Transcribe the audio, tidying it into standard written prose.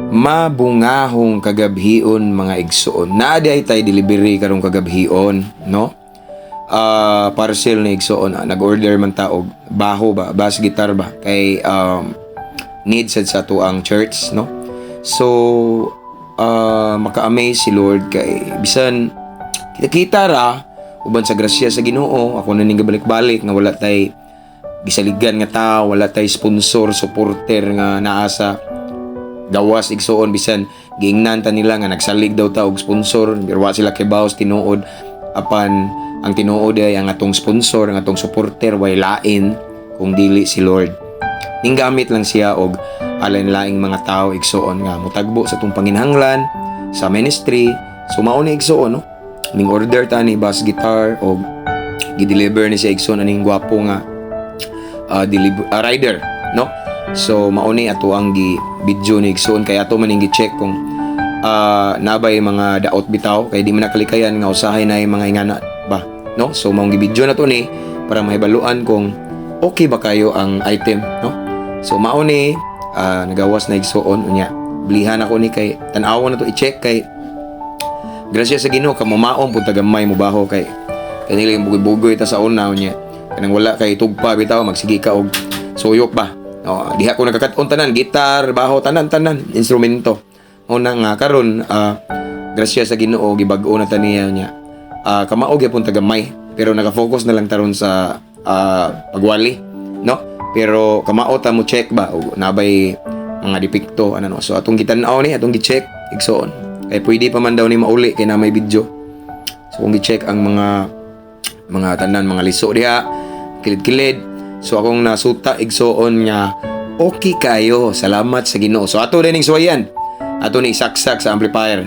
Mabungahong kagabhion, mga igsoon. Naa diay tay delivery karong kagabhion, no? Parcel ni, igsoon. Nag-order man ta og baho ba, bass guitar ba kay need sad sa atoang church, no? So maka-amaze si Lord kay bisan kita-kita ra, uban sa grasya sa Ginoo, ako na ning gabalik-balik nga wala tay gisaligan nga tao, wala tay sponsor, supporter nga naa sa gawas, igsuon. Bisan giingnan ta nila nga nagsalig daw ta og sponsor, pero wa sila kibaw sa tinuod. Apan ang tinuod ay ang atong sponsor, ang atong supporter, way lain kung dili si Lord. Ning gamit lang siya og alain-laing mga tao, igsuon, nga mutagbo sa atong panginhanglan sa ministry. So mao ni, igsuon, no, ning order ta ni bass guitar og gi-deliver ni siya, igsuon, aning gwapo nga rider, no? So mao ni ato ang gi video ni, igsuon, kay ato man ning gi-check kung nabay mga daot bitaw, kay di man nakalikayan nga usahay na yung mga ingana ba, no? So maong gi-video na to ni para mahibaluan kung okay ba kayo ang item, no? So mao ni, nagawas na, igsuon. Unya blihan ako ni kay tan-awon na to, i-check, kay grasya sa Ginoo kamumaon pud ta gamay mo baho, kay kanila yung bugoy-bugoy ta sa una. Unya kanang wala kay tugpa bitaw, magsige ka og suyok ba. No, diha ko nagkakat-on tanan, gitar, baho, tanan tanan instrumento. Una nga karon, grasya sa Ginoo, gibag-o na ta niya niya. Kamao gyapon ta gamay, pero naka-focus na lang taron sa pagwali, no? Pero kamao ta mo check ba og nabay mga depekto ano, no? So atong gitan-aw ni, atong gi-check, igsoon. Kay pwede pa man daw ni mauli kay na may video. So kung gi-check ang mga tanan, mga liso diha, kilid-kilid. So akong nasuta, igsoon, nga okay kayo. Salamat sa Ginoo. So ato din ning suwayan. Ato ni isaksak sa amplifier.